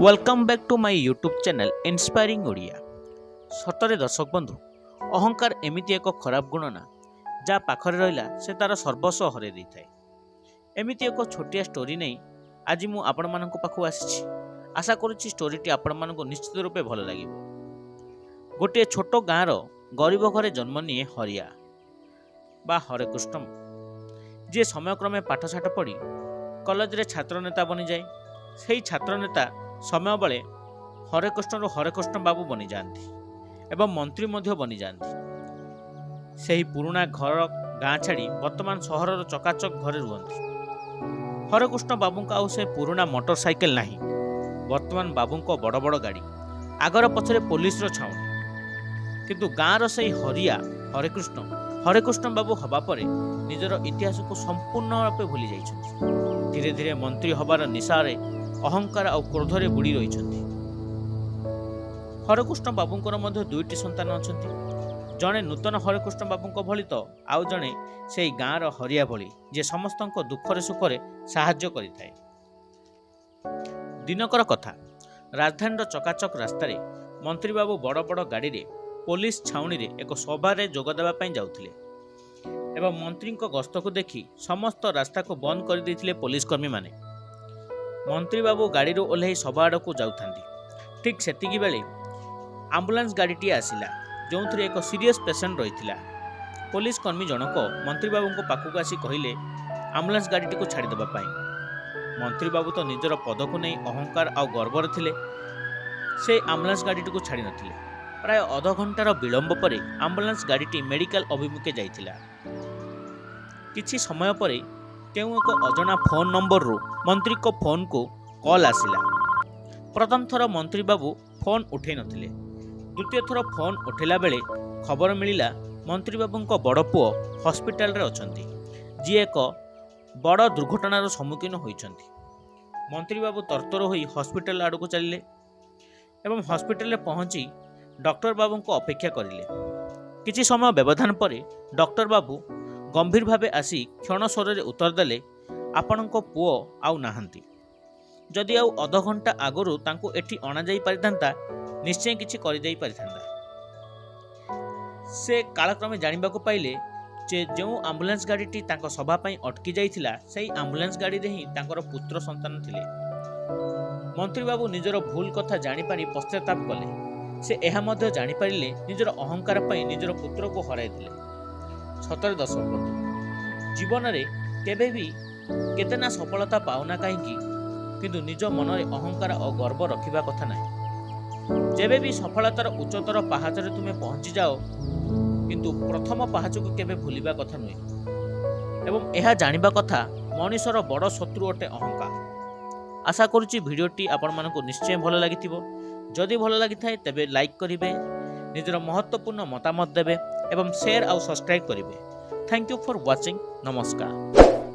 Welcome back to my YouTube channel Inspiring Odia. ସତରେ ଦର୍ଶକ ବନ୍ଧୁ, ଅହଙ୍କାର ଏମିତି ଏକ ଖରାପ ଗୁଣ ନା, ଯାହା ପାଖରେ ରହିଲା ସେ ତା'ର ସର୍ବସ୍ୱ ହରାଇ ଦେଇଥାଏ। ଏମିତି ଏକ ଛୋଟିଆ ଷ୍ଟୋରି ନେଇ ଆଜି ମୁଁ ଆପଣମାନଙ୍କ ପାଖକୁ ଆସିଛି। ଆଶା କରୁଛି ଷ୍ଟୋରିଟି ଆପଣମାନଙ୍କୁ ନିଶ୍ଚିତ ରୂପେ ଭଲ ଲାଗିବ। ଗୋଟିଏ ଛୋଟ ଗାଁର ଗରିବ ଘରେ ଜନ୍ମ ନିଏ ହରିଆ ବା ହରେକୃଷ୍ଣ, ଯିଏ ସମୟକ୍ରମେ ପାଠଶାଠ ପଢ଼ି କଲେଜରେ ଛାତ୍ରନେତା ବନିଯାଏ। ସେହି ଛାତ୍ରନେତା ସମୟ ବେଳେ ହରେକୃଷ୍ଣରୁ ହରେକୃଷ୍ଣ ବାବୁ ବନିଯାଆନ୍ତି ଏବଂ ମନ୍ତ୍ରୀ ମଧ୍ୟ ବନିଯାଆନ୍ତି। ସେହି ପୁରୁଣା ଘର ଗାଁ ଛାଡ଼ି ବର୍ତ୍ତମାନ ସହରର ଚକାଚକ ଘରେ ରୁହନ୍ତି। ହରେକୃଷ୍ଣ ବାବୁଙ୍କ ଆଉ ସେ ପୁରୁଣା ମୋଟର ସାଇକେଲ ନାହିଁ। ବର୍ତ୍ତମାନ ବାବୁଙ୍କ ବଡ଼ ବଡ଼ ଗାଡ଼ି, ଆଗର ପଛରେ ପୋଲିସର ଛାଉଣି। କିନ୍ତୁ ଗାଁର ସେଇ ହରିଆ ହରେକୃଷ୍ଣ, ହରେକୃଷ୍ଣ ବାବୁ ହେବା ପରେ ନିଜର ଇତିହାସକୁ ସମ୍ପୂର୍ଣ୍ଣ ରୂପେ ଭୁଲି ଯାଇଛନ୍ତି। ଧୀରେ ଧୀରେ ମନ୍ତ୍ରୀ ହେବାର ନିଶାରେ ଅହଙ୍କାର ଆଉ କ୍ରୋଧରେ ବୁଡ଼ି ରହିଛନ୍ତି। ହରେକୃଷ୍ଣ ବାବୁଙ୍କର ମଧ୍ୟ ଦୁଇଟି ସନ୍ତାନ ଅଛନ୍ତି। ଜଣେ ନୂତନ ହରେକୃଷ୍ଣ ବାବୁଙ୍କ ଭଳି ତ ଆଉ ଜଣେ ସେଇ ଗାଁର ହରିଆ ଭଳି, ଯିଏ ସମସ୍ତଙ୍କ ଦୁଃଖରେ ସୁଖରେ ସାହାଯ୍ୟ କରିଥାଏ। ଦିନକର କଥା, ରାଜଧାନୀର ଚକାଚକ ରାସ୍ତାରେ ମନ୍ତ୍ରୀବାବୁ ବଡ଼ ବଡ଼ ଗାଡ଼ିରେ ପୋଲିସ ଛାଉଣିରେ ଏକ ସଭାରେ ଯୋଗ ଦେବା ପାଇଁ ଯାଉଥିଲେ ଏବଂ ମନ୍ତ୍ରୀଙ୍କ ଗସ୍ତକୁ ଦେଖି ସମସ୍ତ ରାସ୍ତାକୁ ବନ୍ଦ କରିଦେଇଥିଲେ ପୋଲିସ କର୍ମୀମାନେ। ମନ୍ତ୍ରୀବାବୁ ଗାଡ଼ିରୁ ଓହ୍ଲାଇ ସଭା ଆଡ଼କୁ ଯାଉଥାନ୍ତି, ଠିକ୍ ସେତିକି ବେଳେ ଆମ୍ବୁଲାନ୍ସ ଗାଡ଼ିଟିଏ ଆସିଲା, ଯେଉଁଥିରେ ଏକ ସିରିୟସ୍ ପେସେଣ୍ଟ ରହିଥିଲା। ପୋଲିସ କର୍ମୀ ଜଣକ ମନ୍ତ୍ରୀବାବୁଙ୍କ ପାଖକୁ ଆସି କହିଲେ ଆମ୍ବୁଲାନ୍ସ ଗାଡ଼ିଟିକୁ ଛାଡ଼ିଦେବା ପାଇଁ। ମନ୍ତ୍ରୀବାବୁ ତ ନିଜର ପଦକୁ ନେଇ ଅହଙ୍କାର ଆଉ ଗର୍ବରେ ଥିଲେ। ସେ ଆମ୍ବୁଲାନ୍ସ ଗାଡ଼ିଟିକୁ ଛାଡ଼ି ନଥିଲେ। ପ୍ରାୟ ଅଧଘଣ୍ଟାର ବିଳମ୍ବ ପରେ ଆମ୍ବୁଲାନ୍ସ ଗାଡ଼ିଟି ମେଡ଼ିକାଲ ଅଭିମୁଖେ ଯାଇଥିଲା। କିଛି ସମୟ ପରେ କେଉଁ ଏକ ଅଜଣା ଫୋନ୍ ନମ୍ବରରୁ ମନ୍ତ୍ରୀଙ୍କ ଫୋନ୍କୁ କଲ୍ ଆସିଲା। ପ୍ରଥମ ଥର ମନ୍ତ୍ରୀବାବୁ ଫୋନ୍ ଉଠାଇ ନଥିଲେ। ଦ୍ୱିତୀୟ ଥର ଫୋନ୍ ଉଠାଇଲା ବେଳେ ଖବର ମିଳିଲା, ମନ୍ତ୍ରୀବାବୁଙ୍କ ବଡ଼ ପୁଅ ହସ୍ପିଟାଲରେ ଅଛନ୍ତି, ଯିଏ ଏକ ବଡ଼ ଦୁର୍ଘଟଣାର ସମ୍ମୁଖୀନ ହୋଇଛନ୍ତି। ମନ୍ତ୍ରୀବାବୁ ତରତର ହୋଇ ହସ୍ପିଟାଲ ଆଡ଼କୁ ଚାଲିଲେ ଏବଂ ହସ୍ପିଟାଲରେ ପହଞ୍ଚି ଡକ୍ଟର ବାବୁଙ୍କୁ ଅପେକ୍ଷା କରିଲେ। କିଛି ସମୟ ବ୍ୟବଧାନ ପରେ ଡକ୍ଟର ବାବୁ ଗମ୍ଭୀର ଭାବେ ଆସି କ୍ଷୀଣ ସ୍ୱରରେ ଉତ୍ତର ଦେଲେ, "ଆପଣଙ୍କ ପୁଅ ଆଉ ନାହାନ୍ତି। ଯଦି ଆଉ ଅଧଘଣ୍ଟା ଆଗରୁ ତାଙ୍କୁ ଏଠି ଅଣାଯାଇ ପାରିଥାନ୍ତା, ନିଶ୍ଚୟ କିଛି କରିଦେଇ ପାରିଥାନ୍ତା।" ସେ କାଳକ୍ରମେ ଜାଣିବାକୁ ପାଇଲେ ଯେ ଯେଉଁ ଆମ୍ବୁଲାନ୍ସ ଗାଡ଼ିଟି ତାଙ୍କ ସଭା ପାଇଁ ଅଟକି ଯାଇଥିଲା, ସେହି ଆମ୍ବୁଲାନ୍ସ ଗାଡ଼ିରେ ହିଁ ତାଙ୍କର ପୁତ୍ର ସନ୍ତାନ ଥିଲେ। ମନ୍ତ୍ରୀବାବୁ ନିଜର ଭୁଲ କଥା ଜାଣିପାରି ପଶ୍ଚାତାପ କଲେ। ସେ ଏହା ମଧ୍ୟ ଜାଣିପାରିଲେ, ନିଜର ଅହଙ୍କାର ପାଇଁ ନିଜର ପୁତ୍ରକୁ ହରାଇଦେଲେ। ସତରେ ଦର୍ଶକ ବନ୍ଧୁ, ଜୀବନରେ କେବେ ବି କେତେ ନା ସଫଳତା ପାଉନା କାହିଁକି, କିନ୍ତୁ ନିଜ ମନରେ ଅହଙ୍କାର ଓ ଗର୍ବ ରଖିବା କଥା ନାହିଁ। ଯେବେ ବି ସଫଳତାର ଉଚ୍ଚତର ପାହାଚରେ ତୁମେ ପହଞ୍ଚିଯାଅ, କିନ୍ତୁ ପ୍ରଥମ ପାହାଚକୁ କେବେ ଭୁଲିବା କଥା ନୁହେଁ ଏବଂ ଏହା ଜାଣିବା କଥା, ମଣିଷର ବଡ଼ ଶତ୍ରୁ ଅଟେ ଅହଙ୍କାର। ଆଶା କରୁଛି ଭିଡ଼ିଓଟି ଆପଣମାନଙ୍କୁ ନିଶ୍ଚୟ ଭଲ ଲାଗିଥିବ। ଯଦି ଭଲ ଲାଗିଥାଏ, ତେବେ ଲାଇକ୍ କରିବେ, ନିଜର ମହତ୍ତ୍ୱପୂର୍ଣ୍ଣ ମତାମତ ଦେବେ ଏବଂ ସେୟାର ଆଉ ସବସ୍କ୍ରାଇବ୍ କରିବେ। Thank you for watching. ନମସ୍କାର।